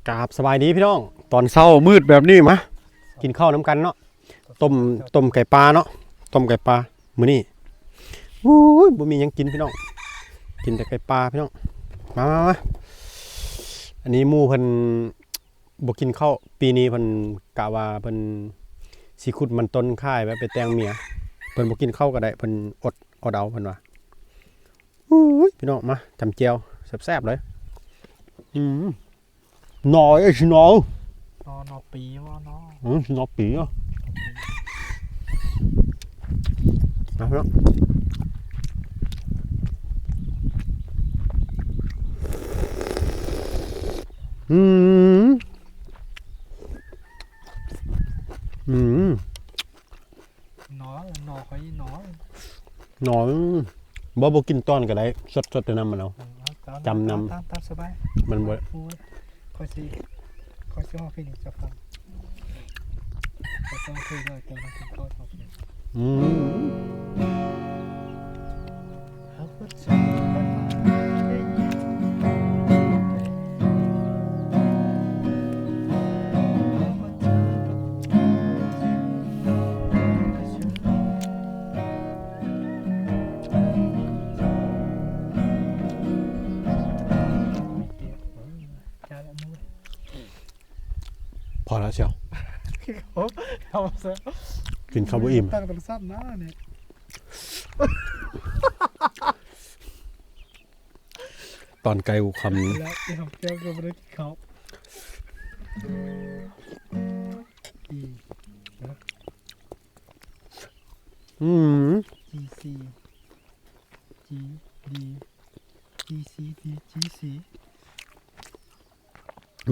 ກາບສະບາຍດີພີ່ນ້ອງ ຕອນເຊົ້າມືດແບບນີ້ ມາກິນເຂົ້ານຳກັນເນາະ. ຕົ້ມ ຕົ້ມໄກ່ປາເນາະ ຕົ້ມໄກ່ປາມື້ນີ້. ໂອ້ຍ ບໍ່ມີຫຍັງກິນພີ່ນ້ອງ ກິນແຕ່ໄກ່ປາພີ່ນ້ອງ. ມາ ມາ ມາ ອັນນີ້ໝູ່ເພິ່ນບໍ່ກິນເຂົ້າ ປີນີ້ເພິ່ນກະວ່າເພິ່ນຊິຂຸດມັນຕົ້ນຂາຍ ແບບໄປແຕ່ງເມຍ. ເພິ່ນບໍ່ກິນເຂົ້າກໍໄດ້ ເພິ່ນອົດ ອົດເອົາເພິ່ນວ່າ. ໂອ້ຍ ພີ່ນ້ອງ ມາຈຳແຈ່ວແຊບໆເລີຍ. ອືມ ໜໍເອີຍ ໜໍ ໜໍ ໜໍປີບໍ່ ໜໍ ອືມ ໜໍປີເນາະ. ມາເນາະ ອືມ ອືມ ໜໍ ໜໍຂ້ອຍ ໜໍ ໜໍ ບໍ່ ບໍ່ກິນຕອນກໍໄດ້ ສົດໆແຕ່ນ້ຳມັນເອົາ ເອີ ເອົາ ຈຳນຳ ຕາມ ຕາມສະບາຍ ມັນບໍ່ ໂອ້ຍ ຂ້ອຍຊິ ຂ້ອຍຊິຮ້ອງເພງໃຫ້ເຈົ້າຟັງ ຂ້ອຍຊິຮ້ອງເພງໃຫ້ເຈົ້າຟັງ ອືມ. ພໍແລ້ວຊຽວ ເອົາຊະ ກິນເຂົ້າບໍ່ອີ່ມ ຕັ້ງໂທລະສັບນະນີ້ ຕອນໃກ້ຫົວຄ່ຳນີ້ ແລ້ວອີ່ຫອມແກ້ມກໍບໍ່ໄດ້ກິນເຂົ້າ ອີ ອືມ ຈີຊີ ຈີດີ ຈີຊີ ດີ ຈີຊີ.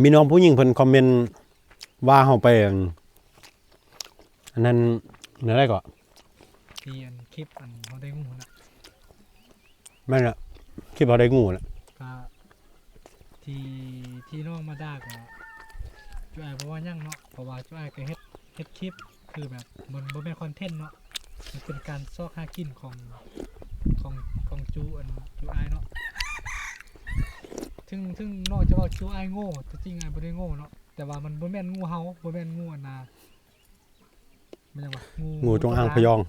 ມີນ້ອງຜູ້ຍິງເພິ່ນຄອມເມັນວ່າເຮົາໄປ ອັນ ອັນນັ້ນແນວໃດເກາະ ທີ່ອັນຄລິບອັນເຮົາໄດ້ງູນະ ແມ່ນລະ ຄລິບເຮົາໄດ້ງູນະ ກະທີ່ ທີ່ນ້ອງມາດ່າກະ ຈຸອ້າຍບໍ່ວ່າຫຍັງເນາະ ເພາະວ່າຈຸອ້າຍກະເຮັດ ເຮັດຄລິບ ຄືແບບມັນບໍ່ແມ່ນຄອນເທັນເນາະ ມັນເປັນການຊອກຫາກິນຂອງ ຂອງ ຂອງຈຸ ອັນ ຈຸອ້າຍເນາະ. ເຖິງ ເຖິງນ້ອງຈະເວົ້າຈຸອ້າຍໂງ່ ແຕ່ຈິງອ້າຍບໍ່ໄດ້ໂງ່ເນາະ ແຕ່ວ່າມັນບໍ່ແມ່ນງູເຫົ່າ ບໍ່ແມ່ນງູອັນນາ ແມ່ນຫຍັງວະ ງູ ງູຈົງອາງພະຍອງ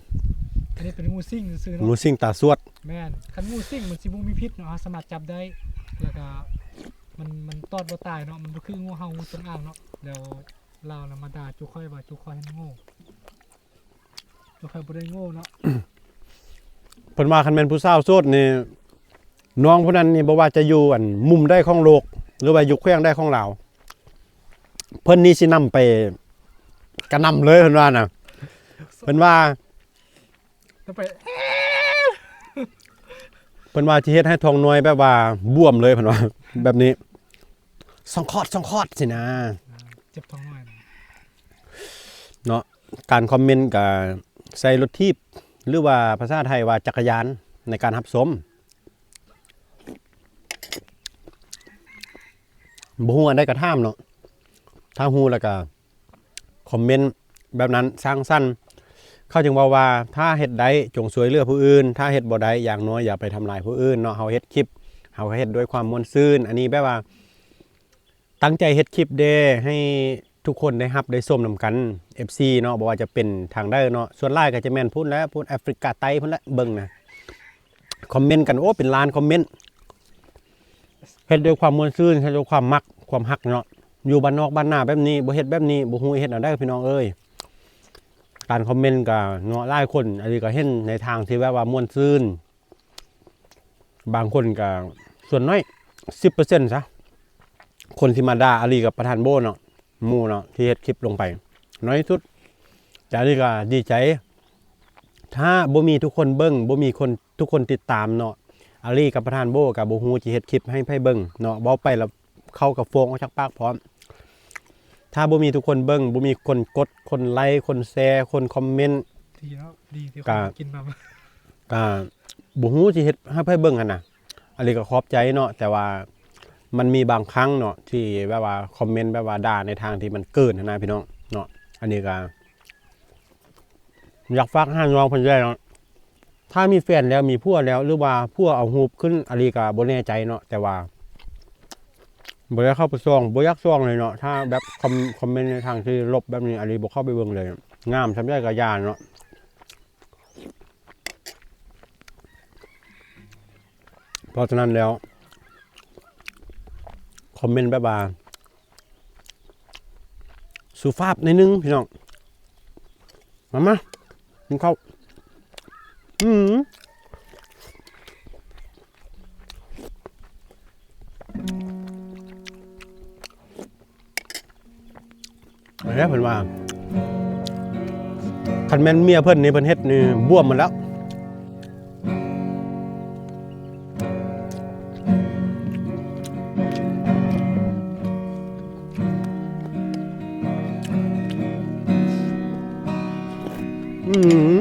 ອັນນີ້ເປັນງູຊິງຊື່ໆເນາະ ງູຊິງຕາສວດ ແມ່ນ ຄັນງູຊິງມັນຊິບໍ່ມີພິດເນາະ ເຮົາສາມາດຈັບໄດ້ ແລ້ວກະມັນ ມັນຕອດບໍ່ຕາຍເນາະ ມັນບໍ່ຄືງູເຫົ່າ ງູຈົງອາງເນາະ ແລ້ວລາວນະມາດ່າຈຸຂ້ອຍວ່າຈຸຂ້ອຍຫັ້ນໂງ່ ເຈົ້າຂ້ອຍບໍ່ໄດ້ໂງ່ເນາະ ເພິ່ນວ່າຄັນແມ່ນຜູ້ສາວໂສດນີ້ ນ້ອງຜູ້ນັ້ນນີ້ ບໍ່ວ່າຈະຢູ່ ອັນ ມຸມໃດຂອງໂລກ ຫຼືວ່າຢູ່ແຂວງໃດຂອງລາວ ເພິ່ນນີ້ຊິນຳໄປກະນຳເລີຍ ເພິ່ນວ່ານະ ເພິ່ນວ່າ ຕ້ອງໄປ ເພິ່ນວ່າຊິເຮັດໃຫ້ທ້ອງນ້ອຍແບບວ່າບວມເລີຍ ເພິ່ນວ່າແບບນີ້ ສອງຄອດ ສອງຄອດ ຊີ້ນະ ອ່າ ເຈັບທ້ອງນ້ອຍນະ ເນາະ. ການຄອມເມັນກະໃຊ້ລົດຖີບ ຫຼືວ່າພາສາໄທວ່າຈັກກະຍານໃນການຮັບຊົມ ບໍ່ຮູ້ອັນໃດກະຖາມເນາະ ຖ້າຮູ້ແລ້ວກະຄອມເມັນແບບນັ້ນ ສ້າງສັນ ເຂົາຈຶ່ງເວົ້າວ່າ ຖ້າເຮັດໄດ້ຈົ່ງຊ່ວຍເຫຼືອຜູ້ອື່ນ ຖ້າເຮັດບໍ່ໄດ້ຢ່າງໜ້ອຍຢ່າໄປທຳລາຍຜູ້ອື່ນເນາະ. ເຮົາເຮັດຄລິບ ເຮົາກະເຮັດດ້ວຍຄວາມມ່ວນຊື່ນ ອັນນີ້ແບບວ່າ ຕັ້ງໃຈເຮັດຄລິບເດ້ ໃຫ້ທຸກຄົນໄດ້ຮັບໄດ້ຊົມນຳກັນ ເອັຟຊີເນາະ ບໍ່ວ່າຈະເປັນທາງໃດເນາະ ສ່ວນຫຼາຍກະຈະແມ່ນພຸ້ນແຫຼະ ພຸ້ນແອຟຣິກາໃຕ້ພຸ້ນແຫຼະ ເບິ່ງນະ ຄອມເມັນກັນ ໂອ້ ເປັນລ້ານຄອມເມັນ ເຮັດດ້ວຍຄວາມມ່ວນຊື່ນ ເຮັດດ້ວຍຄວາມມັກ ຄວາມຮັກເນາະ ຢູ່ບ້ານນອກບ້ານນາແບບນີ້ ບໍ່ເຮັດແບບນີ້ ບໍ່ຮູ້ເຮັດແນວໃດ ພີ່ນ້ອງເອີຍ. ການຄອມເມັນກະເນາະ ຫຼາຍຄົນ ອັນນີ້ກະເຫັນໃນທາງທີ່ແບບວ່າມ່ວນຊື່ນ ບາງຄົນກະ ສ່ວນໜ້ອຍ ສິບເປີເຊັນຊະ ຄົນທີ່ມາດ່າອາລີກັບປະທານໂບ້ເນາະ ໝູ່ເນາະ ທີ່ເຮັດຄລິບລົງໄປ ໜ້ອຍທີ່ສຸດ. ແຕ່ອາລີກະດີໃຈ ຖ້າບໍ່ມີທຸກຄົນເບິ່ງ ບໍ່ມີຄົນ ທຸກຄົນຕິດຕາມເນາະ ອາລີກັບປະທານໂບ້ກະບໍ່ຮູ້ຊິເຮັດຄລິບໃຫ້ໃຜເບິ່ງເນາະ ເວົ້າໄປລະ ເຂົ້າກະຟອງອອກຈາກປາກພ້ອມ. ຖ້າບໍ່ມີທຸກຄົນເບິ່ງ ບໍ່ມີຄົນກົດ ຄົນໄລ ຄົນແຊ ຄົນຄອມເມັນ ດີເນາະ ດີທີ່ ກະ ຄົນກິນນຳ ກະບໍ່ຮູ້ຊິເຮັດໃຫ້ໃຜເບິ່ງຫັ້ນນະ. ອາລີກະຂອບໃຈເນາະ ແຕ່ວ່າມັນມີບາງຄັ້ງເນາະ ທີ່ແບບວ່າຄອມເມັນແບບວ່າດ່າໃນທາງທີ່ມັນເກີນຫັ້ນນະ ພີ່ນ້ອງເນາະ. ອັນນີ້ກະຢາກຝາກຫານ້ອງເພິ່ນແດ່ເນາະ ຖ້າມີແຟນແລ້ວ ມີຜົວແລ້ວ ຫຼືວ່າຜົວເອົາຮູບຂຶ້ນ ອາລີກະບໍ່ແນ່ໃຈເນາະ ແຕ່ວ່າ ບໍ່ໄດ້ເຂົ້າໄປສ່ອງ ບໍ່ຢາກສ່ອງເລີຍເນາະ ຖ້າແບບຄອມ ຄອມເມັນໃນທາງທີ່ລົບແບບນີ້ ອາລີບໍ່ເຂົ້າໄປເບິ່ງເລີຍ ງາມສ່ຳໃດກໍຢ່າເນາະ. ເພາະສະນັ້ນແລ້ວ ຄອມເມັນແບບວ່າສຸພາບໜ້ອຍໜຶ່ງພີ່ນ້ອງ. ມາ ມາ ກິນເຂົ້າ. ອືມ ເດ້ ເພິ່ນວ່າ ຄັນແມ່ນເມຍເພິ່ນນີ້ ເພິ່ນເຮັດນີ້ບວມໝົດແລ້ວ. ອືມ